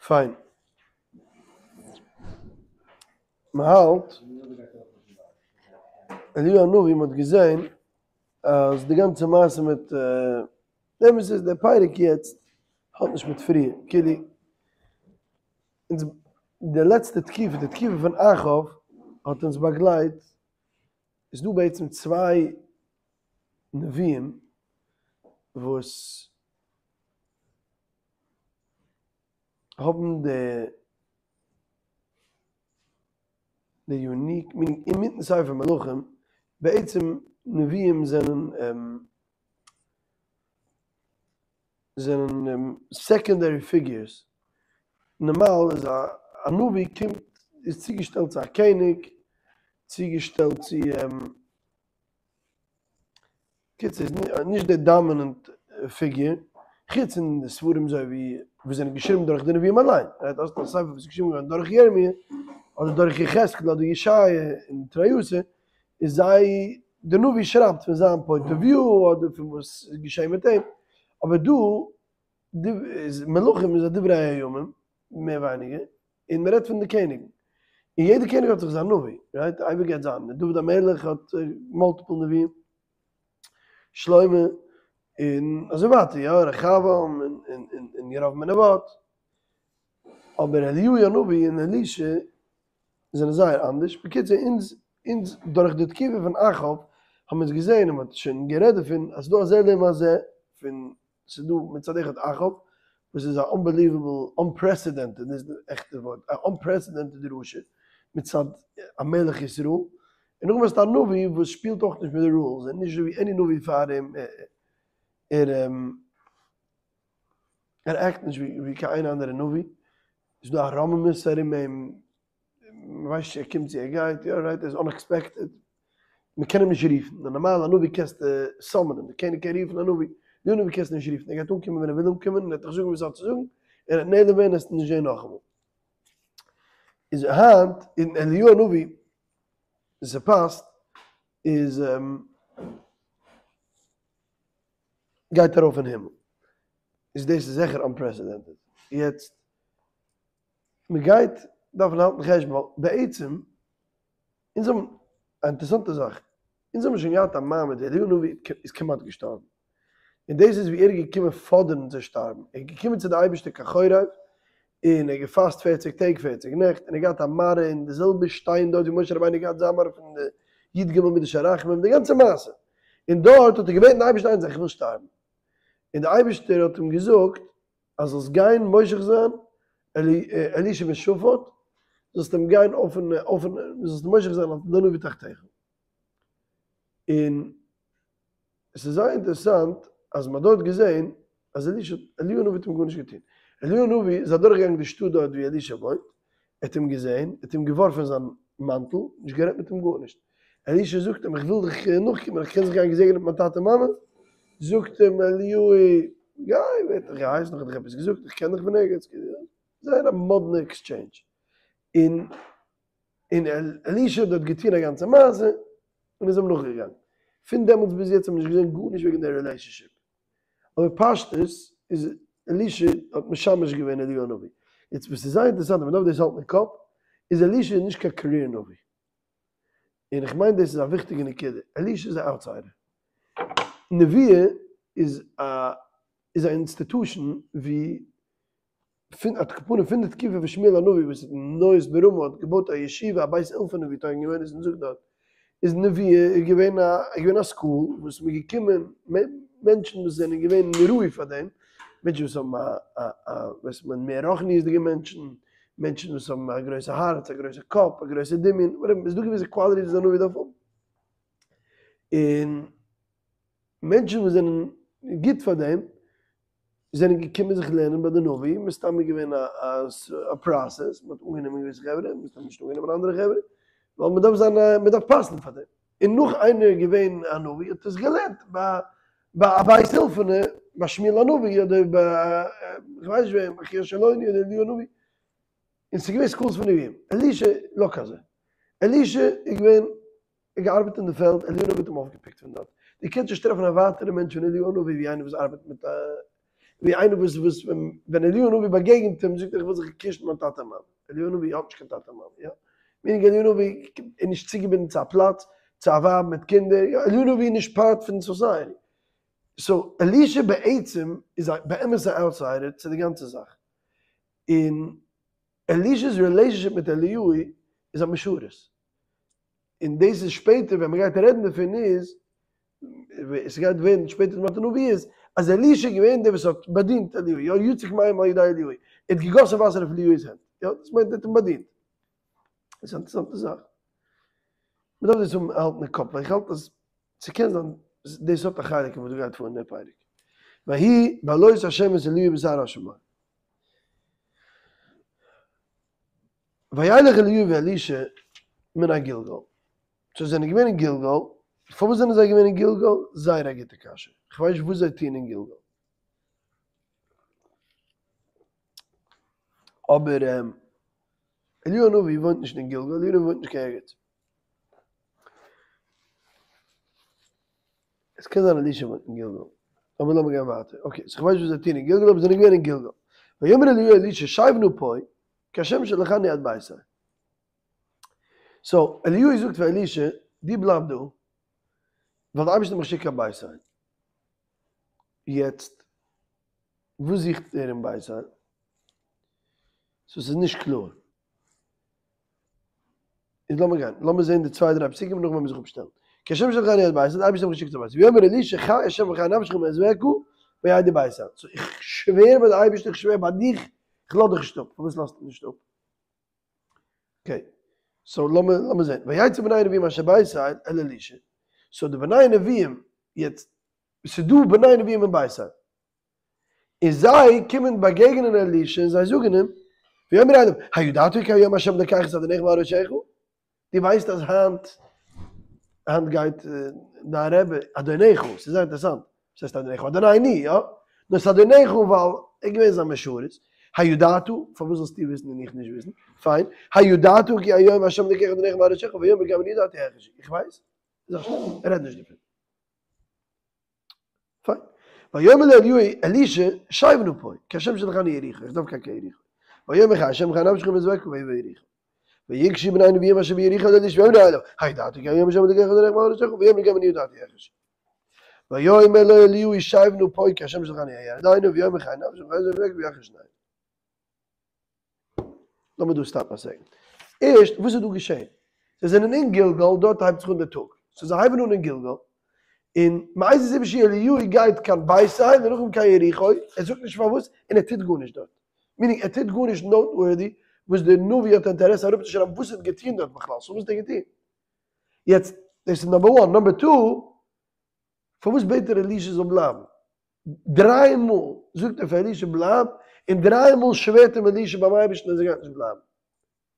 פיין. מ'האלט אליהו הנביא מ'האט געזען אז די גאנצע מעשה מיט די אמת איז די פרק יעצט האט נישט מיט פריער כאילו אונז די לעצטע תקופה די תקופה פון אחאב האט אונז באגלייט איז דא בעצם צוויי נביאים וואס האבן די די unique meaning אינמיטן ספר מלכים בעצם נביאים זענען זענען secondary figures נארמאל איז א א נביא קומט איז צוגעשטעלט צו א קעניג צוגעשטעלט צו קיצור איז נישט די dominant figure, חוץ אין די ספרים אזוי ווי וואס זענען געשריבן דורך די נביאים אליין, right האסט א ספר וואס איז געשריבן געווארן דורך ירמי' אדער דורך יחזקאל אדער ישעיה און תרי עשר, איז זיי די נביא שרייבט פון זיין point of view אדער פון וואס איז געשען מיט אים, אבער דא איז מלכים איז א דברי הימים מער ווייניגער. און מען רעדט פון די קעניגן, און יעדע קעניג האט זיך זיין נביא, right? אייביג גייט זיין, דוד המלך האט multiple נביאים, שלמה, און אזוי ווייטער, יא, רחבעם, און ירבעם בן נבט, אבער אליהו הנביא און אלישע זענען זייער אנדערש, בקיצור אונז אונז דורך די תקופה פון אחאב האבן אונז געזען און מען האט שוין גערעדט דערפון אז ס'דא א זה לעומת זה פון ס'איז דא מצד אחד אחאב וואס איז א unbelievable unprecedented, דאס איז די עכטע ווארט, א unprecedented רשע מצד א מלך ישראל, און נאכדעם האסטו א נביא וואס שפילט אויך נישט מיט די rules, און נישט אזוי ווי any נביא פאר אים, ער ער act נישט ווי קיין איין אנדערע נביא, ס'איז דא א רוממות ארום אים, מ'ווייסט נישט צו ער קומט צו ער גייט, יא right, ער איז unexpected, מ'קען אים נישט רופן, א נארמאלע נביא קענסטו summon ען, די קעניג קען רופן א נביא, די נביא קענסטו נישט רופן, ער גייט אנקומען ווען ער וויל אנקומען און ער וועט דיך זאגן וואס ער האט צו זאגן, און ער וועט נעלם ווערן וועסט אים נישט זען נאכאמאל. איז היינט אין אליהו הנביא, און ס'פאסט, איז גייט ארויף אין הימל, איז דאס איז זיכער unprecedented, יעצט מען גייט דארפן האלטן חשבון ווייל בעצם אונז האבן א אינטערעסאנטע זאך, אונז האבן שוין געהאט א מעמד ווי אליהו הנביא איז כמעט געשטארבן, און דאס איז ווי ער איז געקומען פאדערן צו שטארבן, ער איז געקומען צו די אייבערשטער קיין חורב, און ער האט געפאסט פערציג טעג פערציג נעכט, און ער האט געהאט א מראה אין די זעלבע שטיין דארט ווי משה רבינו האט געהאט זיין מראה פון די י ג מידות הרחמים, די גאנצע מעשה, און דארט האט ער געבעטן די אייבערשטער איין זאך, איך וויל שטארבן, און די אייבערשטער האט אים געזאגט אז זאלסט גיין מושח זיין אלישע בן שפט, זאלסט אים גיין אויפן אויפן זאלסט אים מושח זיין אלס לנביא תחתיך. און עס איז זייער אינטערעסאנט אז מען האט דארט געזען אז אלישע אליהו הנביא האט אים גארנישט געטון. אליהו הנביא איז אדורכגעגאנגען די שטאט דארט ווי אלישע וואוינט, ער האט אים געזען, ער האט אים געווארפן זיין מאנטל, נישט גערעדט מיט אים גארנישט. אלישע זאגט אים איך וויל דיך נאכקומען, איך קען זיך גיין געזעגענען מיט מיין טאטע מאמע? זאגט אים אליהו, גיי, ווער האט דיך געהייסן, איך האב דיך עפעס געזאגט, איך קען דיך פון ערגעץ, זייער א מאדנע exchange, און און אלישע האט דארט געטון א גאנצע מעשה, און איז אים נאכגעגאנגען. פון דעמאלטס ביז יעצט האט מען נישט געזען גארנישט וועגן די relationship. אבער פשטות איז אלישע האט משמש געווען אליהו הנביא. יעצט וואס איז זייער אינטערעסאנט און מען דארף דאס האלטן אין קאפ, איז אלישע איז נישט קיין career נביא. און איך מיין דאס איז א וויכטיגע נקודה, אלישע איז א outsider. נביאה איז א איז א institution ווי פון א תקופה פון די תקופה פון שמואל הנביא וואס האט ניות ברמה האט געבויט א ישיבה א בית אולפנא ווי תרגום יונתן זאגט דארט איז נביאה איז געווען א איז געווען א school וואס מ'איז געקומען מענטשן וואס זענען געווען ראוי פאר דעם, מענטשן וואס האבן א א א ווייסט מען מער רוחניות'דיגע מענטשן, מענטשן וואס האבן א גרויסע הארץ, א גרויסע קאפ, א גרויסע דמיון, whatever, ס'איז דא געוויסע qualities וואס א נביא דארף האבן. און מענטשן וואס זענען גוט פאר דעם, זענען געקומען זיך לערנען ביי די נביא, מסתם איז געווען א process, מען האט אנגענומען געוויסע חברה, מסתם נישט אנגענומען אנדערע חברה, ווייל מען דארף זיין א, מען דארף פאסן פאר דעם. און נאך איינער איז געווען א נביא האט עס געלערנט ביי ביי א בית אולפנא, ביי שמואל הנביא אדער ביי כ'ווייס נישט וועם, אחיה השילוני אדער אליהו הנביא, און ס'איז געווען schools פון נביאים. אלישע לא כזה. אלישע איז געווען, ער האט געארבעט אין די פעלד, אליהו הנביא האט אים אויפגעפיקט פון דארט. דו קענסט נישט טרעפן א ווייטערע מענטש פון אליהו הנביא ווי איינער וואס ארבעט מיט א. ווי איינער וואס וואס ווען אליהו הנביא באגעגנט אים זאגט ער איך וויל זיך קושן מיין טאטע מאמע, אליהו הנביא האט נישט קיין טאטע מאמע, יא? meaning אליהו הנביא איז נישט צוגעבינדן צו א פלאץ, צו א ווייב מיט קינדער, יא אליהו הנביא איז נישט part פון society. So אלישע בעצם איז א באמת א outsider צו די גאנצע זאך. און אלישע'ס relationship מיט אליהו איז א משרת. און דאס איז שפעטער ווען מ'גייט רעדן דערפון איז, עס גייט ווערן שפעטער דערמאנט אין נביא איז, אז אלישע איז געווען דער וואס האט באדינט אליהו, יא יצק מים על ידי אליהו, ער האט געגאסן וואסער אויף אליהו'ס הענט, יא דאס מיינט ער האט אים באדינט. דאס איז א אינטערעסאנטע זאך. מ'דארף דאס האבן האלטן אין קאפ, ווייל איך האלט אז ס'קען זיין דאס האט א חלק אין וואס דא גייט פאר אין דער פרק. ויהי בעלות השם את אליהו בהר השמיים. וילך אליהו ואלישע מן הגלגל. So זיי זענען געווען אין גלגל, פארוואס זענען זיי געווען אין גלגל? זייער א גוטע קשיא, איך ווייס נישט וואס זיי טוען אין גלגל. אבער אליהו הנביא וואוינט נישט אין גלגל, אליהו הנביא וואוינט נישט קיין ערגעץ. עס קען זיין אלישע וואוינט אין גלגל, אבער לאמיר גיין ווייטער. Okay, so איך ווייס נישט וואס זיי טוען אין גלגל, אבער זיי זענען געווען אין גלגל. ויאמר אליהו אל אלישע שב נא פה, כי השם שלחני עד בית אל. So, אליהו זאגט פאר אלישע, דו בלייב דא, ווייל דער אייבערשטער האט מיך געשיקט קיין בית אל. יעצט, וואס זוכט ער אין בית אל? So ס'איז נישט קלאר. איז לאמיר גיין, לאמיר זען די צוויי דריי פסוקים און נאכדעם וועלן מיר זיך אפשטעלן. כי השם שלחני עד בית אל, דער אייבערשטער האט מיך געשיקט צו בית אל. ויאמר אלישע חי השם וחי נפשך אם אעזבך, וירדו בית אל. So איך שווער ביי די אייבערשטער, איך שווער ביי דיך, איך לאז דיך נישט אפ. פארוואס לאזטו נישט אפ? Okay, so לאמיר לאמיר זען. ויצאו בני הנביאים אשר בבית אל אל אלישע. So די בני נביאים, יעצט, ס'איז דא בני נביאים אין בית אל. און זיי קומען באגעגענען אלישע און זיי זאגן אים, ויאמרו אליו, הידעת כי היום השם לוקח את אדונך מעל ראשך? דו ווייסט אז היינט, היינט גייט דיין רבי, אדונך, ס'איז זייער אינטערעסאנט, וואס הייסט אדונך? אדונינו, יא? נאר ס'איז אדונך ווייל ער איז געווען זיין משרת, הידעת, פארוואס זאלסטו וויסן און איך נישט וויסן? פיין, הידעת כי היום השם לוקח אדונך מעל ראשך, ויאמר גם אני ידעתי החרש, איך ווייס? ער רעדט נישט דערפון. פיין. ויאמר לו אליהו אלישע, שב נא פה, כי השם שלחני יריחו, איך דארף קיין קיין יריחו. ויאמר חי השם וחי נפשך אם אעזבך ויבא יריחו. ויגשו בני הנביאים אשר ביריחו אל אלישע ויאמרו אליו, הידעת כי היום השם לוקח אדונך מעל ראשך, ויאמר גם אני ידעתי החרש. ויאמר לו אליהו שב נא פה כי השם שלחני הירדנה, ויאמר חי נפשך וחי נפשך ויחר שניהם. לאמיר דא stop ן א second. ערשט, וואס איז דא געשען? זיי זענען אין גלגל, דארט הייבט זיך אן דער טאג. So זיי הייבן אן אין גלגל, און מאיזה סיבה שיהיה אליהו גייט קיין בית אל און נאכדעם קיין יריחו, ער זאגט נישט פארוואס, און ער טוט גארנישט דארט. Meaning ער טוט גארנישט noteworthy וואס דער נביא האט אינטערעסע אראפצושרייבן וואס ער האט געטון דארט בכלל, so וואס האט ער געטון? יעצט, דאס איז number one. Number two, פארוואס בעט ער אלישע זאל בלייבן? דריי מאל זאגט ער פאר אלישע בלייב, און דריי מאל שווערט אים אלישע ביים אייבערשטן אז ער גייט נישט בלייבן.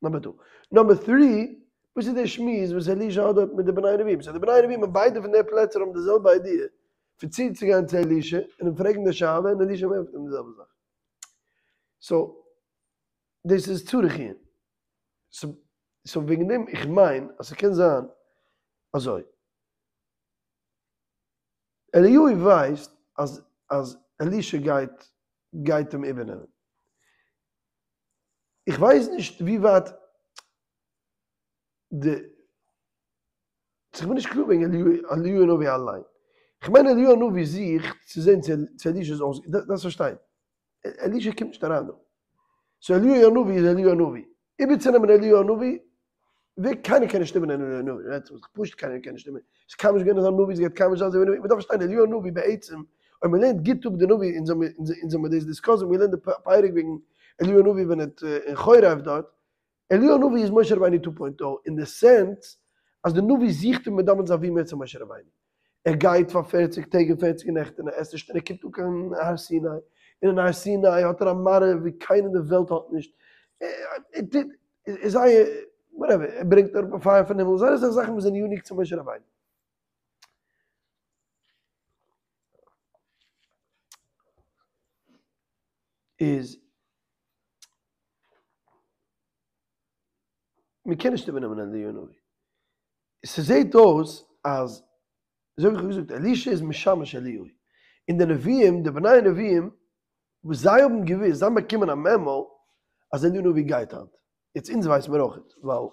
Number two. Number three, וואס איז דער שמועס וואס אלישע האט דארט מיט די בני נביאים? So די בני נביאים אין ביידע פון די פלעצער האבן די זעלבע idea פון צוצוגיין צו אלישע און אים פרעגן די שאלה און אלישע ענטפערט אים די זעלבע זאך. So דאס איז צריך עיון. So וועגן דעם איך מיין אז ס'קען זיין אזוי. אליהו ווייסט אז אז אלישע גייט גייט אים איבערנעמען. איך ווייס נישט ווי ווייט די, איך בין נישט קלאר וועגן אליהו הנביא אליין. איך מיין אליהו הנביא זוכט צו זען צו אלישע איז אויס, דארפסט פארשטיין, אלישע קומט נישט אריין דא. So אליהו הנביא איז אליהו הנביא. איבערצונעמען אליהו הנביא, ווער קיינער קען נישט איבערנעמען אליהו הנביא, רעדט זיך פשוט קיינער קען נישט איבערנעמען, ס'איז קיינמאל נישט געווען אזא נביא, ס'גייט קיינמאל נישט זיין אזוי ווי נביא, מ'דארף פארשטיין אליהו הנביא בעצם, אויב מ'לערנט גוט אפ די נביא, אונז האמיר אונז האמיר דאס discussed, מ'האט געלערנט די פרק וועגן אליהו הנביא ווען ער האט אין חורב דארט, אליהו הנביא איז משה רבינו two point o, אין די sense אז די נביא זוכט אים מדמה צו זיין ווי מער צו משה רבינו. ער גייט פאר פערציג טעג און פערציג נעכט און ער עסט נישט און ער קומט אן קיין הר סיני, און אין הר סיני האט ער א מראה ווי קיינער אין די וועלט האט נישט, ער טוט, איז זייער, whatever, ער ברענגט אראפ א פייער פון הימל, זייער אסאך זאכן וואס זענען unique צו משה רבינו. איז. מען קען נישט איבערנעמען אליהו הנביא. ס'זעט אויס אז, אזוי ווי איך האב געזאגט, אלישע איז משמש אליהו. און די נביאים, די בני הנביאים. וואס זיי האבן געוואוסט, זיי האבן באקומען א memo אז אליהו הנביא גייט היינט. יעצט אונז ווייסן מיר אויכעט, ווייל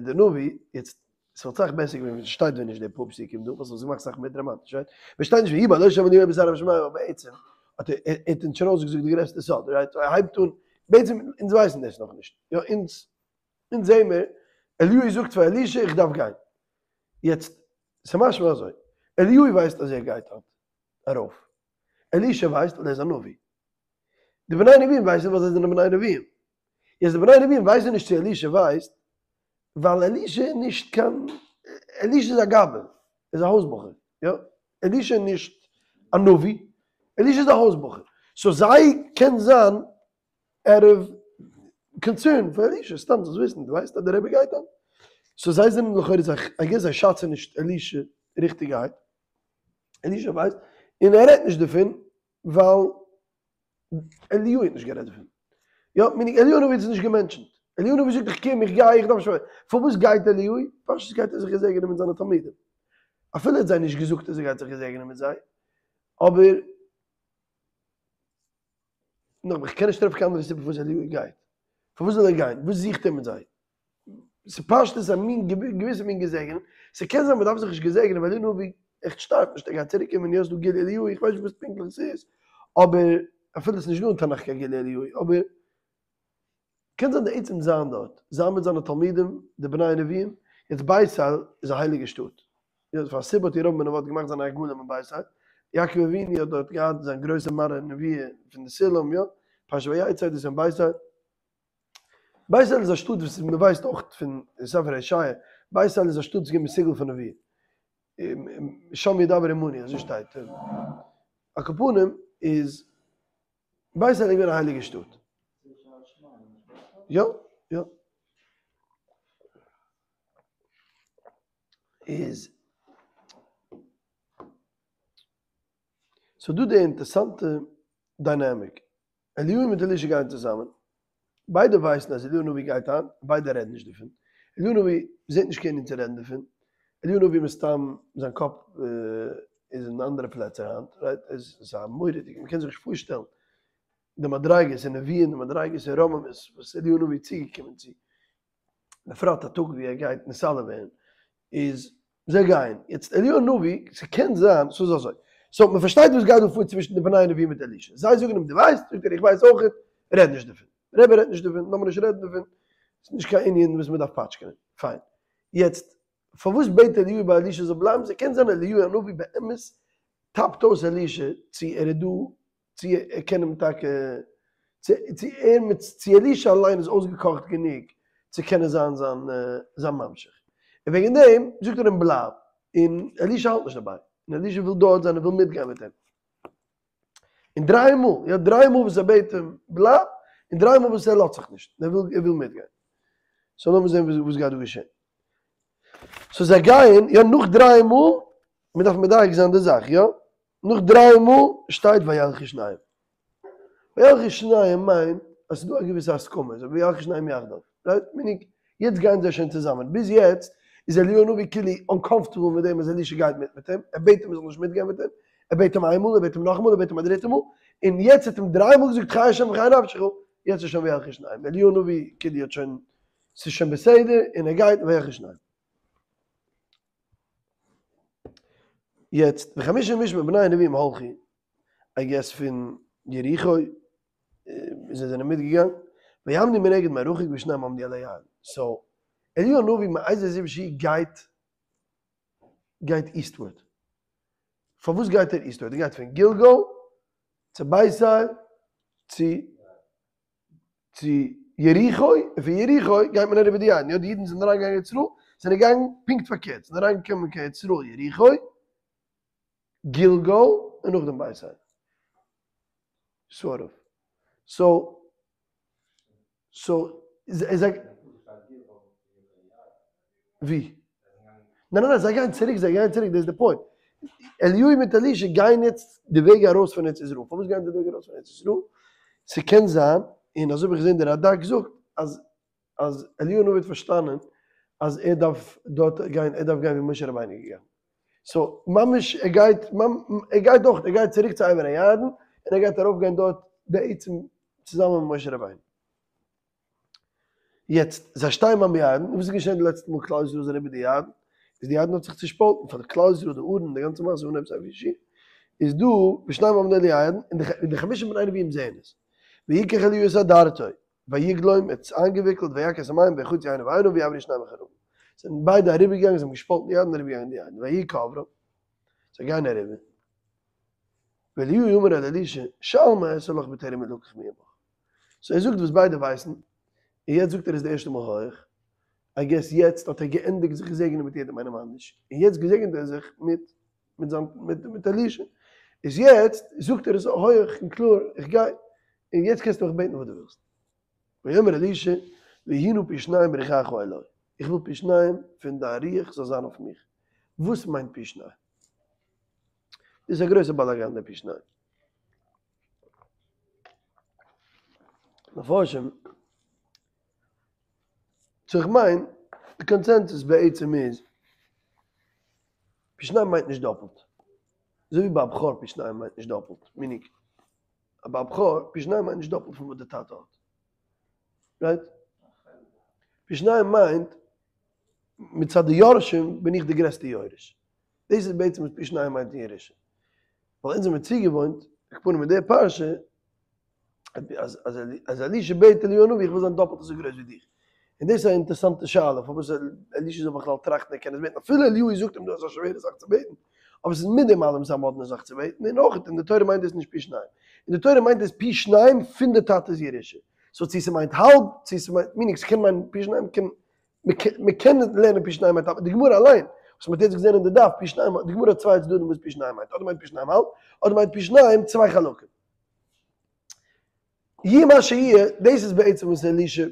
די נביא, יעצט ס'וואלט סאך בעסער געווען ווען ס'שטייט ווען נישט די פאר פסוקים דא, ווייל ס'וואלט עס געמאכט סאך מער דראמאטיש, right? ווען שטייט נישט ויהי בהעלות שם אליהו בסערה בשמים, אבער בעצם האט ער ער האט אונז שוין ארויסגעזאגט די גרעסטע סוד, right? ער הייבט אן, בעצם אונז ווייסן דאס נאכנישט, יא אונז אונז זעהן מיר, אליהו זאגט פאר אלישע איך דארף גיין. יעצט, ס'משמע אזוי, אליהו ווייסט אז ער גייט היינט ארויף, אלישע ווייסט ווייל ער איז א נביא. די בני נביאים ווייסן ווייל זיי זענען בני נביאים. יעצט די בני נביאים ווייסן נישט צו אלישע ווייסט, ווייל אלישע איז נישט קיין, אלישע איז א גבאי, ער איז א הויז בחור, יא, אלישע איז נישט א נביא, אלישע איז א הויז בחור, so זיי קען זיין out of concern פאר אלישע, סתם זאלסט וויסן, דו ווייסט אז דער רבי גייט אן, so זיי זענען לכאורה זיי, I guess זיי שאצן נישט אלישע ריכטיגערהייט, אלישע ווייסט, און ער רעדט נישט דערפון, ווייל אליהו האט נישט גערעדט דערפון. יא, meaning אליהו הנביא האט עס נישט גע mention ט. אליהו הנביא זאגט איך קום, איך גיי, איך דארף נישט. פארוואס גייט אליהו? פשוט גייט ער זיך געזעגענען מיט זיינע תלמידים. אפילו ער האט זיי נישט געזאגט אז ער גייט זיך געזעגענען מיט זיי, אבער נאכמער, איך קען נישט טרעפן קיין אנדערע סיבה פארוואס אליהו גייט. פארוואס זאל ער גיין? וואס זוכט ער מיט זיי? ס'פשטות א מין געוויסע מין געזעגענען, ס'קען זיין מ'דארף זיך נישט געזעגענען ווייל אליהו הנביא עכט שטארבט נישט, ער גייט צוריק קומען, יא ס'דא גילוי אליהו, איך ווייס נישט וואס פונקטליך ס'איז, אבער אפילו ס'נישט דא אין תנך קיין גילוי אליהו, אבער קען זיין די עצם זיין דארט, זיין מיט זיינע תלמידים די בני הנביאים, יעצט בית אל איז א הייליגע שטאט, יא פאר א סיבה האט ירבעם בן נבט געמאכט זיינע עגלים אין בית אל, יעקב אבינו האט דארט געהאט זיין גרויסע מראה נבואה פון די סולם, יא, פרשת ויצא דאס איז אין בית אל. בית אל איז א שטאט וואס מען ווייסט אויך פון ספר הושע, בית אל איז א שטאט וואס איז געווען מסוגל פון נבואה, שם ידבר עמנו אזוי שטייט, על כל פנים איז בית אל איז געווען א הייליגע שטאט. יא יא. איז ס'דא די אינטערסאנטע dynamic. אליהו מיט אלישע גייען צוזאמען, ביידע ווייסן אז אליהו הנביא גייט היינט, ביידע רעדן נישט דערפון, אליהו הנביא זעט נישט קיין ענין צו רעדן דערפון, אליהו הנביא מסתם זיין קאפ איז אין אנדערע פלעצער היינט, right, עס איז א מורא'דיגע, מ'קען זיך נישט פארשטעלן די מדריגות אין נבואה און די מדריגות אין רוממות וואס אליהו הנביא איז צוגעקומען צו. בפרט א טאג ווי ער גייט נתעלה ווערן, איז זיי גייען, יעצט אליהו הנביא, ס'קען זיין, ס'איז אזוי, so מ'פארשטייט וואס גייט דא פאר צווישן די בני הנביאים מיט אלישע, זיי זאגן אים דו ווייסט? זאגט ער איך ווייס אויכעט, רעד נישט דערפון, רבי רעדט נישט דערפון, לאמיר נישט רעדן דערפון, ס'איז נישט קיין ענין וואס מ'דארף פאטשקענען, פיין, יעצט פארוואס בעט אליהו ביי אלישע זאל בלייבן, ס'קען זיין אליהו הנביא באמת טאפט אויס אלישע צו ער איז דא צו ער קען אים טאקע, צו ער מיט, צו אלישע אליין איז אויסגעקאכט גענוג צו קענען זיין זיין זיין ממשיך. און וועגן דעם זאגט ער אים בלייב, און אלישע האלט נישט דערביי, און אלישע וויל דארט זיין און וויל מיטגיין מיט אים. און דריי מאל, יא דריי מאל וואס ער בעט אים בלייב, און דריי מאל וואס ער לאזט זיך נישט, און ער וויל ער וויל מיטגיין. so לאמיר זען וואס גייט דא געשען. so זיי גייען, יא נאך דריי מאל, מען דארף מדייק זיין די זאך, יא? נאך דריי מאל שטייט וילכו שניהם. וילכו שניהם מיינט אז ס'איז דא א געוויסע הסכמה, אזוי ווי וילכו שניהם יחדיו, right? meaning, יעצט גייען זיי שוין צוזאמען. ביז יעצט איז אליהו הנביא כאילו uncomfortable מיט דעם אז אלישע גייט מיט מיט אים, ער בעט אים ער זאל נישט מיטגיין מיט אים, ער בעט אים איינמאל, ער בעט אים נאכאמאל, ער בעט אים א דריטע מאל, און יעצט האט אים דריי מאל געזאגט חי השם וחי נפשך, יעצט איז שוין וילכו שניהם. אליהו הנביא כאילו האט שוין, ס'איז שוין בסדר, און ער גייט וילכו שניהם. יעצט, וחמשים איש מבני הנביאים הלכו, I guess פון יריחו, זיי זענען מיטגעגאנגען, ויעמדו מנגד מרחוק ושניהם עמדו על הירדן. so, אליהו הנביא מאיזה סיבה שהיא גייט, גייט eastward. פארוואס גייט ער eastward? ער גייט פון גלגל צו בית אל צו צו יריחו, און פון יריחו גייט מען אריבער די ירדן, יא די אידן זענען אריין געגאנגען ארץ ישראל, זענען געגאנגען פונקט פארקערט, זענען אריין געקומען קיין ארץ ישראל יריחו, גלגל, און נאכדעם בית אל. sort of. so, so, זיי. ווי? ניין ניין ניין, זיי גייען צוריק, זיי גייען צוריק, דאס איז די point. אליהו מיט אלישע גייען יעצט די וועג ארויס פון ארץ ישראל. פארוואס גייען זיי די וועג ארויס פון ארץ ישראל? ס'קען זיין, און אזוי האב איך געזען די רד"ק זאגט, אז אז אליהו הנביא האט פארשטאנען אז ער דארף דארט גיין, ער דארף גיין ווי משה רבינו איז געגאנגען. so ממש ער גייט, ער גייט דאך, ער גייט צוריק צו עבר הירדן, און ער גייט ארויפגיין דארט בעצם צוזאמען מיט משה רבינו. יעצט, זיי שטייען ביים ירדן, און וואס איז געשען די לעצטע מאל כלל ישראל איז אריבער די ירדן? איז די ירדן האט זיך צושפאלטן פאר די כלל ישראל, די ארון, די גאנצע מעשה פון ספר יהושע איז דא ושניהם עומדים על הירדן, און די חמשה בני נביאים זעען עס. ויקח אליהו את אדרתו, ויגלום, ער האט עס איינגעוויקלט, ויכה את המים, ויחצו הנה והנה, ויעברו שניהם אחר העבר. זענען ביידע אריבערגעגאנגען, זיי האבן געשפאלטן די ירדן און אריבערגעגאנגען די ירדן, ויהי כעברם, זיי גייען אריבער. ואליהו אמר אל אלישע, שאל מה אעשה לך בטרם אלקח מעמך. סאו ער זאגט וואס ביידע ווייסן, און יעצט זאגט ער עס די ערשטע מאל הויך, איי געס יעצט האט ער געענדיגט זיך געזעגענען מיט יעדעם איינעם אנדערש, און יעצט געזעגענט ער זיך מיט מיט זיין מיט מיט אלישע, איז יעצט זאגט ער עס הויך און קלאר, איך גיי, און יעצט קענסטו מיך בעטן וואס דו ווילסט. ויאמר אלישע, ויהי נא פי שניים ברוחך אלי, איך וויל פי שניים פון דיין רוח זאל זיין אויף מיך. וואס מיינט פי שניים? דאס איז א גרויסע באלאגאן דער פי שניים. מפרשים, סאו איך מיין די קאנצענזוס בעצם איז, פי שניים מיינט נישט דאפלט, אזוי ווי ביי א בכור פי שניים מיינט נישט דאפלט, מיענינג ביי א בכור פי שניים מיינט נישט דאפלט פון וואס די טאטע האט, רייט? פי שניים מיינט מצד די יורשים בין איך די גרעסטע יורש, דאס איז בעצם וואס פי שניים מיינט אין ירושה. ווייל אונז זעמיר צוגעוואוינט, על כל פנים מיט די פרשה, אז אז אלישע בעט אליהו הנביא איך וויל זיין דאפלט אזוי גרויס ווי דיך. און דאס איז א אינטערעסאנטע שאלה פארוואס אלישע זאל בכלל טראכטן ער קען עס בעטן אפילו אליהו זאגט אים דא אז ס'איז א שווערע זאך צו בעטן, אבער ס'איז מיט דעם אלעם ס'איז א מאדנע זאך צו בעטן, און אויך אין די תורה מיינט דאס נישט פי שניים, אין די תורה מיינט דאס פי שניים פון די טאטע'ס ירושה, סאו צו ס'מיינט האלב צו ס'מיינט, מיענינג ס'קען מיינען פי שניים קען מ'קען לערנען פי שניים מיינט האלב, די גמרא אליין, וואס מ'האט יעצט געזען אין די דף, פי שניים, די גמרא האט צוויי צדדים וואס פי שניים מיינט, אדער מיינט פי שניים האלב, אדער מיינט פי שניים צוויי חלקים. יהיה מה שיהיה, דאס איז בעצם וואס אלישע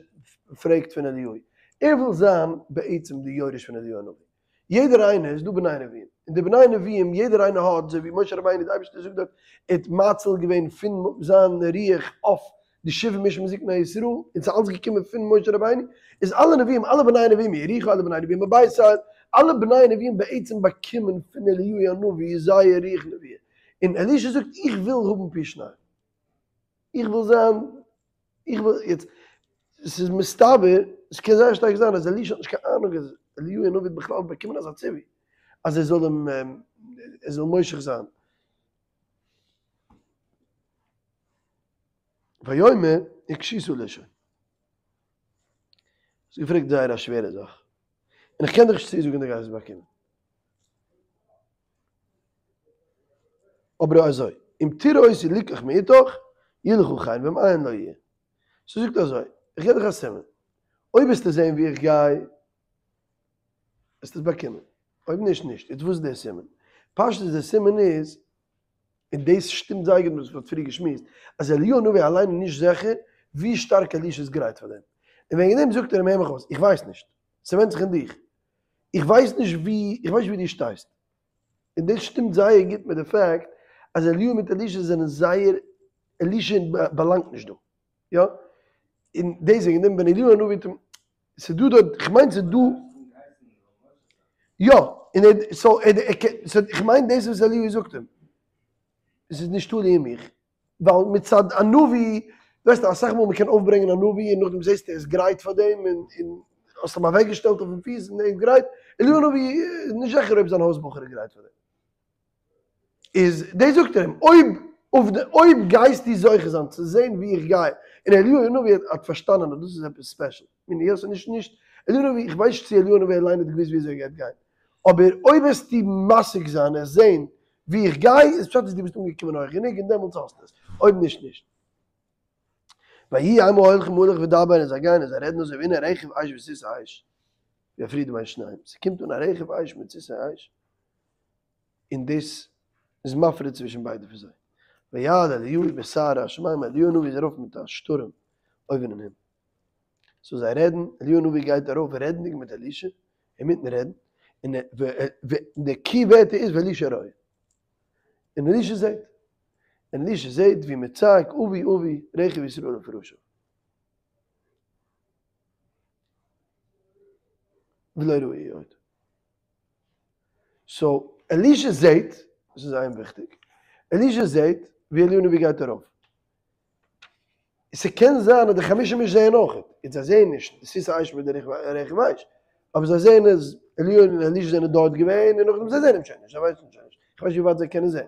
פרעגט פון אליהו. ער וויל זיין בעצם די יורש פון אליהו הנביא. יעדער איינער איז דא בני נביאים, און די בני נביאים יעדער איינער האט, אזוי ווי משה רבינו די אייבערשטער זאגט דארט, ער האט מאציל געווען פון זיין רוח אויף די שבעים איש מזקני ישראל, און ס'איז אלץ געקומען פון משה רבינו, איז אלע נביאים, אלע בני נביאים מיריחו, אלע בני נביאים מבית אל, אלע בני נביאים בעצם באקומען פון אליהו הנביא זייער רוח נבואה, און אלישע זאגט איך וויל האבן פי שניים. איך וויל זיין, איך וויל, יעצט, ס'איז מסתבר, עס קען זייער שטארק זיין אז אלישע האט נישט קיין אהנונג אז אליהו הנביא האט בכלל באקומען אזא ציווי, אז ער זאל אים, ער זאל מושח זיין. ויאמר הקשית לשאול. האסט געפרעגט זייער א שווערע זאך, און איך קען דיך נישט צוזאגן דו גייסט עס באקומען. אבער אזוי, אם תראה אותי לוקח מאתך, יהיה לך חן ואם אין לא יהיה. ס'זאגט אזוי, איך געב דיך א סימן, אויב וועסטו זען ווי איך גיי, וועסטו עס באקומען, אויב נישט, נישט. יעצט וואס איז דער סימן? פשטות דער סימן איז, און דאס שטימט זייער גוט מיט וואס מ'האט פריער געשמועסט, אז אליהו הנביא אליין איז נישט זיכער ווי שטארק אלישע איז גרייט פאר דעם. און וועגן דעם זאגט ער אים הער מיך אויס, איך ווייס נישט, ס'ווענדט זיך אין דיך, איך ווייס נישט ווי, איך ווייס נישט ווי דו שטייסט. און דאס שטימט זייער גוט מיט די fact אז אליהו מיט אלישע זענען זייער, אלישע באלאנגט נישט דא, יא? און דאס וועגן דעם ווען אליהו הנביא האט אים, ס'איז דא דארט, איך מיין ס'איז דא, יא, און ער, סאו ער, סאו איך מיין דאס וואס אליהו זאגט אים, עס איז נישט תלוי אין מיך, ווייל מצד א נביא, ווייסטו אסאך מאל מ'קען אויפברענגען א נביא און נאכדעם זעסטו ער איז גרייט פאר דעם און און האסט אים אוועקגעשטעלט אויפן פיס און ער איז גרייט, אליהו הנביא איז נישט זיכער אויב זיין הויז בחור איז גרייט פאר דעם. איז דאס זאגט ער אים, אויב אויב גייסטו זוכה זיין צו זען ווי איך גיי, און אליהו הנביא האט פארשטאנען אז דאס איז עפעס special, מיני יא ס'איז נישט נישט אליהו הנביא, איך ווייס נישט צו אליהו הנביא אליין האט געוואוסט ווי אזוי ער גייט גיין, אבער אויב וועסטו משיג זיין און זען ווי איך גיי, איז פשט אז דו ביסט אנגעקומען הויך גענוג און דעמאלטס האסטו עס, אויב נישט נישט. ויהי המה הולכים הלוך ודבר און זיי גייען און זיי רעדן אזוי והנה רכב אש וסוסי אש ויפרידו בין שניהם, ס'קומט אן א רכב אש מיט סוסי אש און דאס איז מפריד צווישן ביידע פון זיי. ויעל אליהו בסערה השמימה, אליהו הנביא איז ארויף מיט א שטורעם אויבן אין הימל. סאו זיי רעדן, אליהו הנביא גייט ארויף רעדנדיג מיט אלישע, אינמיטן רעדן, און די קי ווערטער איז ואלישע רואה, און אלישע זעט, און אלישע זעט ווי מען צעקט אבי אבי רכב ישראל ופרשיו. ולא ראהו עוד. סאו אלישע זעט, דאס איז זייער וויכטיג, אלישע זעט ווי אליהו הנביא גייט ארויף. ס'קען זיין אז די חמשים איש זעען אויך, און זיי זעען נישט די סוסי אש מיט די רכב אש, אבער זיי זעען אז אליהו און אלישע זענען דארט געווען און נאכדעם זיי זעען אים שוין נישט, זיי ווייסן שוין נישט, איך ווייס נישט ווי ווייט זיי קענען זען.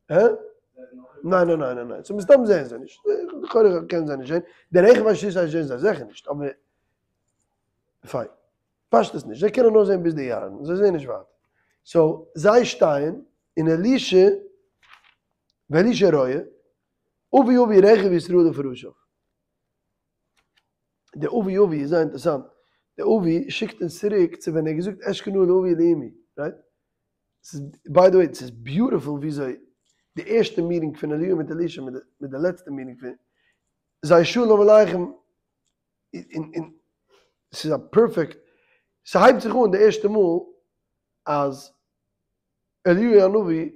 הא? ניין ניין ניין ניין ניין, סאו מסתם זעען זיי נישט, לכאורה קענען זיי נישט זען, די רכב אש סוסי אש זעען זיי זיכער נישט, אבער פיין. פשטות נישט, זיי קענען נאר זען ביז די ירדן, זיי זעען נישט ווייטער. סאו זיי שטייען און אלישע, ואלישע רואה, אבי אבי רכב ישראל ופרשיו. די אבי אבי איז זייער אינטערעסאנט, די אבי שיקט אונז צוריק צו ווען ער האט געזאגט אשכה נא לאבי ולאמי, רייט? ס'איז, ביי די וועי, ס'איז ביוטיפול וויאזוי די ערשטע מיטינג פון אליהו מיט אלישע מיט די לעצטע מיטינג פון זיי שלום עליכם און און ס'איז א פערפעקט, ס'הייבט זיך אן די ערשטע מאל אז אליהו הנביא,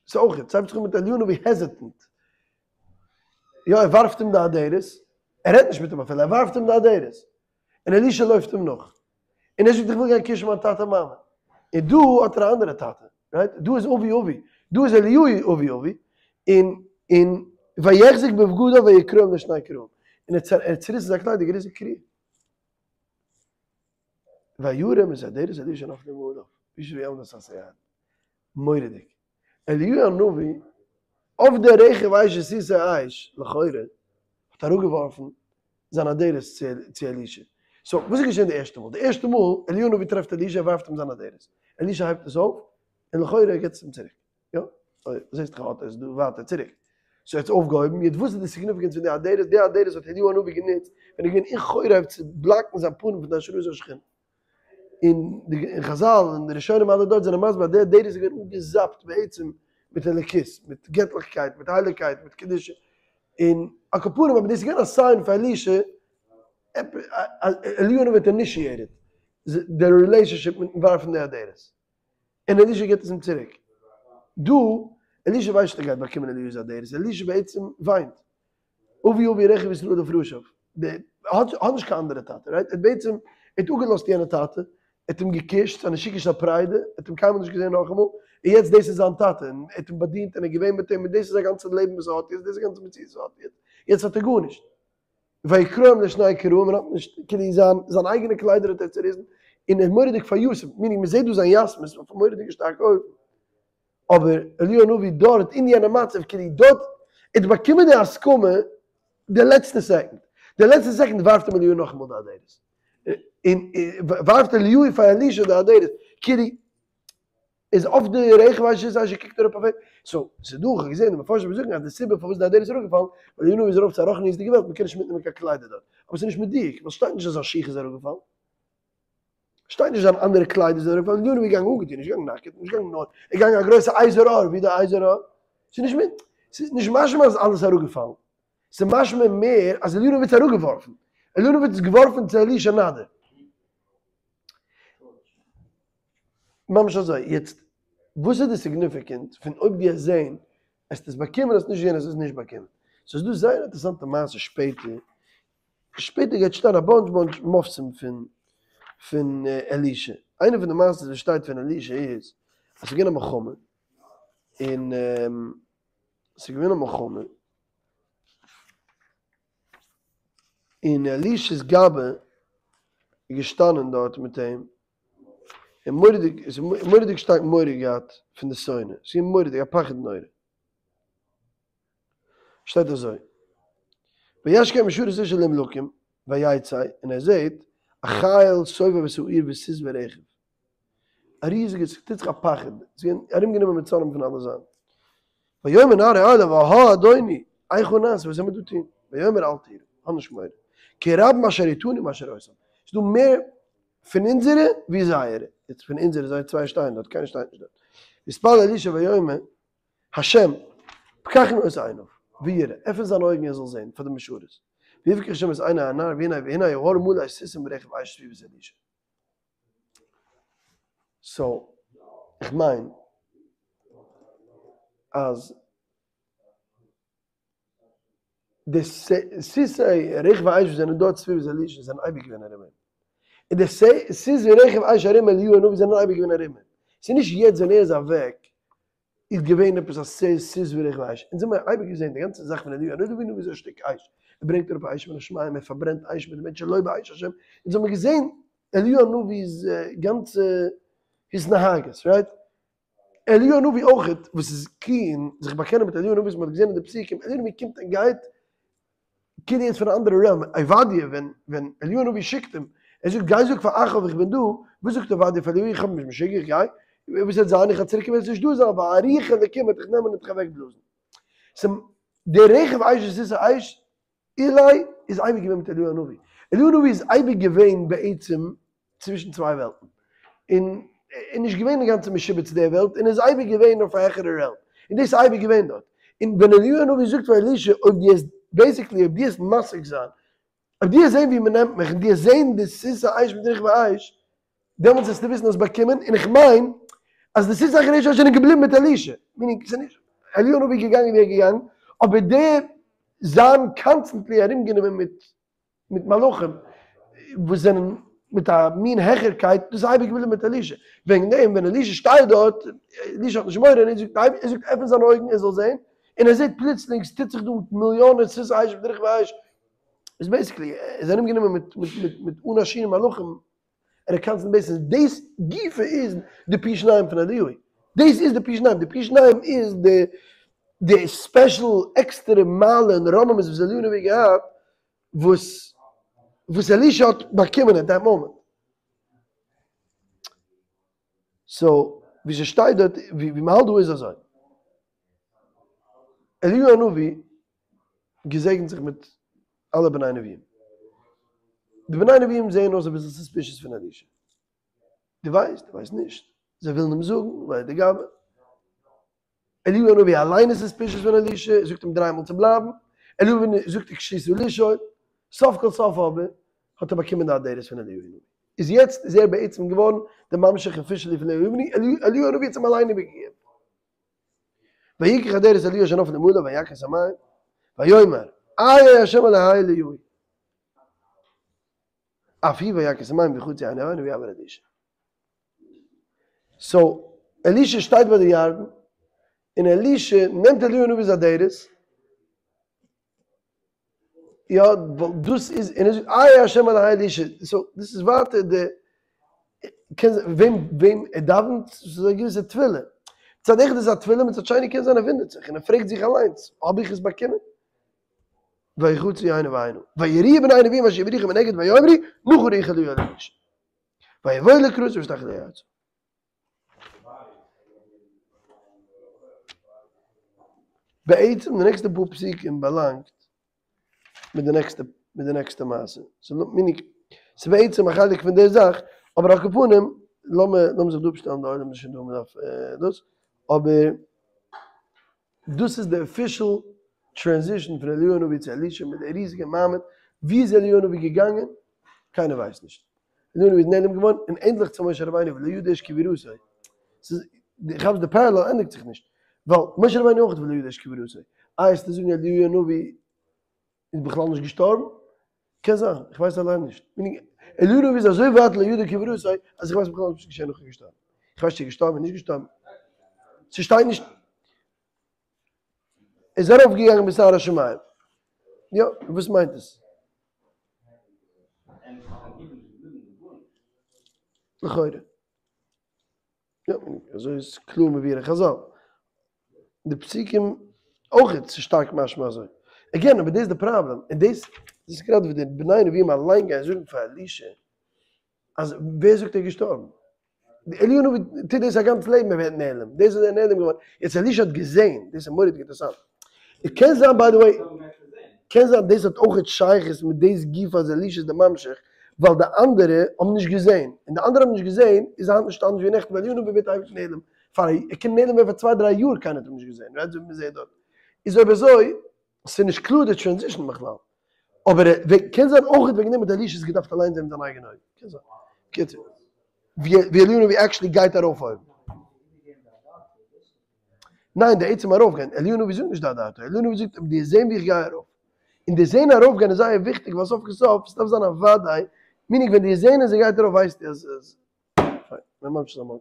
ס'איז אויך, ס'הייבט זיך אן מיט אליהו הנביא העזיטענט, יא ער ווארפט אים די אדרת, ער רעדט נישט מיט אים אפילו, ער ווארפט אים די אדרת, און אלישע לויפט אים נאך, און ער זאגט איך וויל גיין קישן מיין טאטע מאמע, און דא האט ער א אנדערע טאטע, רייט? דא איז אבי אבי, דא איז אליהו אבי אבי, און און ויחזק בבגדיו ויקרעם לשני קרעים, און ער האט צוריסן זיין קליידער געריסן קריעה. וירם את אדרת אלישע נפלה מעליו, וישב ויעמוד על שפת היאור. מורא'דיג. אליהו הנביא, אויף די רכב אש וסוסי אש, לכאורה, האט אראפגעווארפן זיין אדרת צו אלישע. סאו, וואס איז געשען די ערשטע מאל? די ערשטע מאל, אליהו הנביא טרעפט אלישע, ער ווארפט אים זיין אדרת. אלישע הייבט עס אויף, און לכאורה גיבט עס אים צוריק. יא? אוי, זעסט דאך ער האט עס דא ווייטער צוריק. סאו ער האט עס אויפגעהויבן, יעצט וואס איז די סיגניפיקענס פון די אדרת? די אדרת האט אליהו הנביא גענוצט ווען ער איז געווען אין חורב צו בלאקן זיין פנים פון די השראת השכינה. און די חזל און די ראשונים אלע דארט זענען מסביר אז די אדרת איז געווען אנגעזאפט בעצם מיט אלוקות, מיט געטליכקייט, מיט הייליגקייט, מיט קדושה. און על כל פנים אבער דאס איז געווען א סיין פאר אלישע, אליהו הנביא האט אינישיעטעד די רילעישאנשיפ מיטן ווארפן די אדרת. און אלישע גיבט עס אים צוריק. דא, אלישע ווייסט נישט ער גייט באקומען אליהו'ס אדרת, אלישע בעצם וויינט. אבי אבי רכב ישראל ופרשיו. ער האט נישט קיין אנדערע טאטע, רייט? ער האט בעצם, ער האט אפגעלאזט יענע טאטע, ער האט אים געקושט, ס'איז א נשיקה של פרידה, ער האט אים קיינמאל נישט געזען נאכאמאל, און יעצט דאס איז זיין טאטע, און ער האט אים באדינט און ער איז געווען מיט אים, און דאס איז זיין גאנצע לעבן וואס ער האט יעצט, דאס איז די גאנצע מציאות וואס ער האט יעצט, יעצט האט ער גארנישט. ויקרעם לשני קרעים, ער האט נישט, כאילו זיין זיין אייגענע קליידער האט ער צוריסן, און ער איז מורא'דיג פאר'יתומ'ט, מיענינג מ'זעט דא זיין יתמות אויף א מורא'דיגע שטארקע אופן. אבער אליהו הנביא דארט אין יענע מצב, כאילו דארט, ער האט באקומען די הסכמה די לעצטע סעקונד, די לעצטע סעקונד ווארפט אים אליהו נאכאמאל די אדרת, און ווארפט אליהו פאר אלישע די אדרת, כאילו איז אויף די רכב אש וסוסי אש קוקט אראפ אויף אים, סאו ס'איז דא, כ'האב געזען די מפרשים זאגן אז די סיבה פארוואס די אדרת איז אראפגעפאלן, ווייל אליהו הנביא איז ארויף צו א רוחניות'דיגע וועלט, מ'קען נישט מיטנעמען קיין קליידער דארט, אבער ס'איז נישט מדויק, ווייל ס'שטייט נישט אז זיין שיך איז אראפגעפאלן, שטייט נישט זיין אנדערע קליידער זענען אראפגעפאלן, אליהו הנביא איז געגאנגען אנגעטון, נישט געגאנגען נאקעט, נישט געגאנגען נאר, ער איז געגאנגען א גרויסע אזור עור, ווי די אזור עור, ס'איז נישט מיט, ס'איז נישט משמע אז אלעס איז אראפגעפאלן, ס'איז משמע מער אז אליהו הנביא האט עס אראפגעווארפן, אליהו הנביא האט עס געווארפן צו אלישע נאדיר. ממש אזוי, יעצט וואס איז די סיגניפיקענט פון אויב דו העסט זעהן העסט עס באקומען האסט נישט געזעהן האסט עס נישט באקומען, סאיז דא זייער אינטערעסאנטע מעשה שפעטער, שפעטער גייט שטיין א באנטש באנטש מופתים פון פון אלישע, איינע פון די מעשות וואס שטייט פון אלישע איז אז ס'איז געווען א מלחמה און ס'איז געווען א מלחמה און אלישע'ס גבאי איז געשטאנען דארט מיט אים, און מורא'דיג, מורא'דיג שטארק מורא געהאט פון די שונא, ס'איז געווען מורא'דיג, א פחד נורא. שטייט אזוי, וישכם משרת איש אלהים לקום, ויצא, און ער זעט א חיל סובב את העיר בסוס ורכב. א ריזיגע, ס'טוט זיך א פחד, ס'איז געווען ארומגענומען מיט שונאים פון אלע זייטן. ויאמר נערו אליו, אהה אדוני, איכה נעשה, וואס זאל מען דא טון? ויאמר אל תירא, האב נישט מורא, כי רבים אשר אתנו מאשר אותם, ס'איז דא מער פון אונזערע ווי זייערע, יעצט פון אונזערע, זיי צוויי שטייען דארט, קיינער שטייט נישט דארט. ויתפלל אלישע ויאמר, השם, פקח נא את עיניו, ויראה, עפן זיינע אויגן ער זאל זען, פאר די משרת. ויפקח השם את עיני הנער והנה והנה ההר מלא סוסים ורכב אש סביבות אלישע. סאו, איך מיין אז די סוסי רכבי אש וואס זענען דארט סביבות אלישע זענען אייביג געווען ארום אים. און די סוס ורכב אש ארום אליהו הנביא זענען אייביג געווען ארום אים. ס'איז נישט יעצט ווען ער איז אוועק. איז געווען עפעס א סוס ורכבי אש, אונז האמיר אייביג געזען די גאנצע זאך פון אליהו הנביא איז א שטיק אש, ער ברענגט אראפ אש מן השמים, ער פארברענט אש מיט די מענטשן לא באש השם, אונז האמיר געזען אליהו הנביא'ס גאנצע התנהגות, רייט? אליהו הנביא אויכעט, וואס איז קי אין זיך באקענען מיט אליהו הנביא וואס מען האט געזען אין די פסוקים, אליהו הנביא קומט און גייט כאילו יעצט פון א אנדערע realm, עובדיה ווען ווען אליהו הנביא שיקט אים, ער זאגט גיי זאג פאר אחאב איך בין דא, וואס זאגט עובדיה פאר אליהו איך האב נישט משוגע איך גיי, וואס וועט זיין איך וועל צוריק קומען וועסט נישט דא זיין ווייל א רוח אלוקים וועט דיך נעמען און דיך אוועק בלאזן. ס'איז דער רכב אש וסוסי אש אולי איז אייביג געווען מיט אליהו הנביא, אליהו הנביא איז אייביג געווען בעצם צווישן צוויי וועלטן, און איז נישט געווען אינגאנצן משועבד צו דער וועלט, און איז אייביג געווען אויף א העכערע realm, און דאס איז אייביג געווען דארט, און ווען אליהו הנביא זאגט פאר אלישע אויב דו וועסט basically אויב דו וועסט משיג זיין, אויב דו וועסט זען ווי מען נעמט מיך, און דו וועסט זען די סוסי אש מיט רכבי אש, דעמאלטס וועסטו וויסן האסט באקומען, און איך מיין אז די סוסי אש זענען געבליבן מיט אלישע, meaning ס'איז נישט אליהו הנביא געגאנגען ווי ער איז געגאנגען, אבער דער זיין constantly ארומגענומען מיט מיט מלאכים וואס זענען מיט א מין העכערקייט, דאס איז אייביג געבליבן מיט אלישע, וועגן דעם ווען אלישע שטייט דארט, אלישע האט נישט מורא, און ער זאגט, ער זאגט עפן זיינע אויגן ער זאל זען, און ער זעט פלוצלינג ס'טוט זיך דא מיליאנען סוסי אש ורכבי אש, איז basically ער איז ארומגענומען מיט מיט מיט אן א שיעור מלאכים, ער האט constant בעיסעס, דאס גופא איז די פי שניים פון אליהו, דאס איז די פי שניים, די פי שניים איז די די special עקסטערע מעלה און רוממות וואס אליהו הנביא האט געהאט, וואס וואס אלישע האט באקומען at that moment. so ווי ס'שטייט דארט, ווי מ'האלט דא איז אזוי, אליהו הנביא געזעגנט זיך מיט אלע בני נביאים. די בני נביאים זעען אויס אביסל suspicious פון אלישע. דו ווייסט? דו ווייסט נישט? זיי ווילן אים זאגן, ווייל די גבאי. אליהו הנביא אליין איז suspicious פון אלישע, ער זאגט אים דריי מאל צו בלייבן. אליהו הנביא זאגט הקשית לשאול. סוף כל סוף אבער האט ער באקומען די אדרת פון אליהו הנביא. איז יעצט איז ער בעצם געווארן די ממשיך officially פון אליהו הנביא, אליהו הנביא האט עס אים אליין איבערגעגעבן. ויקח אדרת אליהו אשר נפלה מעליו ויך את המים ויאמר איה ה' אלהי אליהו אף הוא ויך את המים ויחצו הנה והנה ויעבור אלישע. so אלישע שטייט ביי די ירדן און אלישע נעמט אליהו הנביא'ס אדרת יא, ווייל דאס איז, און ער זאגט איה השם אלהי אלישע, so דאס איז ווייטער די, קען זיין, וועם וועם ער דאווענט, ס'איז א געוויסע תפילה, מצד אחד איז עס א תפילה, מצד שני קען זיין ער וואונדערט זיך און ער פרעגט זיך אליינס, האב איך עס באקומען? ויחצו הנה והנה, ויראו בני הנביאים אשר יבריחו מנגד ויאמרו, נחה רוח אליהו על אלישע. ויבואו לקראתו וישתחו אליו ארצה. בעצם די נעקסטע פאר פסוקים באלאנגט מיט די נעקסטע מיט די נעקסטע מעשה, ס'איז ס'איז בעצם א חלק פון די זאך, אבער על כל פנים לאמיר לאמיר זיך דא אפשטעלן די עולם איז שוין דא מ'דארף דאס, אבער דאס איז די official transition פון אליהו הנביא צו אלישע מיט די ריזיגע מעמד, ווי איז אליהו הנביא געגאנגען? קיינער ווייסט נישט. אליהו הנביא איז נעלם געווארן און ענדליך צו משה רבינו ולא ידע איש קבורתו. ס'איז, דו כאפסט די parallel ענדיגט זיך נישט. ווייל משה רבינו אויך ולא ידע איש קבורתו. איי וועסטו זאגן אליהו הנביא איז בכלל נישט געשטארבן? קען זיין, איך ווייס אליין נישט. אליהו הנביא איז אזוי ווייט לא ידע קבורתו אז איך ווייס בכלל נישט וואס איז געשען נאך ער איז געשטארבן. איך ווייס נישט צו ער איז געשטארבן אדער נישט געשטארבן. ס'שטייט נישט. איז ארויף געגאנגען בסער השמים. יא, וואס מיינט עס? לכאורה. יא, אזוי איז קלאר מבואר אין חזל. די פסוקים אויך איז שטארק משמע אזוי. again, אבער דאס איז די פראבלעם, און דאס איז גראדע וואס די בני נביאים אליין גייען זאגן פאר אלישע, אז ווער זאגט ער איז געשטארבן? אליהו הנביא טוט דאס א גאנץ לעבן ער ווערט נעלם, דאס איז ער נעלם געווארן, יעצט אלישע האט געזען, דאס איז מורא'דיג אינטערעסאנט, קען זיין by the way, קען זיין דאס האט אויכעט שייכות מיט דאס גופא אז אלישע איז די ממשיך, ווייל די אנדערע האבן נישט געזען, און די אנדערע האבן נישט געזען, איז היינט נישט אנדערש ווי נעכטן, ווייל אליהו הנביא ווערט אייביג נעלם, פאר ער קען נעלם ווערן פאר צוויי דריי יאר קיינער האט אים נישט געזען, right אזוי ווי מ'זעט דארט, איז אויב אזוי, ס'איז נישט קלאר די transition בכלל. אבער קען זיין אויך וועגן דעם האט אלישע עס געדארפט אליין זען מיט זיין אייגענע אויגן. קען זיין. קיצור. ווי אליהו הנביא actually גייט ארויף אויבן. ניין, די עצם ארויפגיין. אליהו הנביא זאגט נישט די אדעתא. אליהו הנביא זאגט די זען ווי איך גיי ארויף. און די זען ארויפגיין איז זייער וויכטיג ווייל סוף כל סוף ס'דארף זיין א וודאי. meaning ווען די זען אז ער גייט ארויף ווייסטו אז אז. פיין. מ'ממשיך זיין מארגן.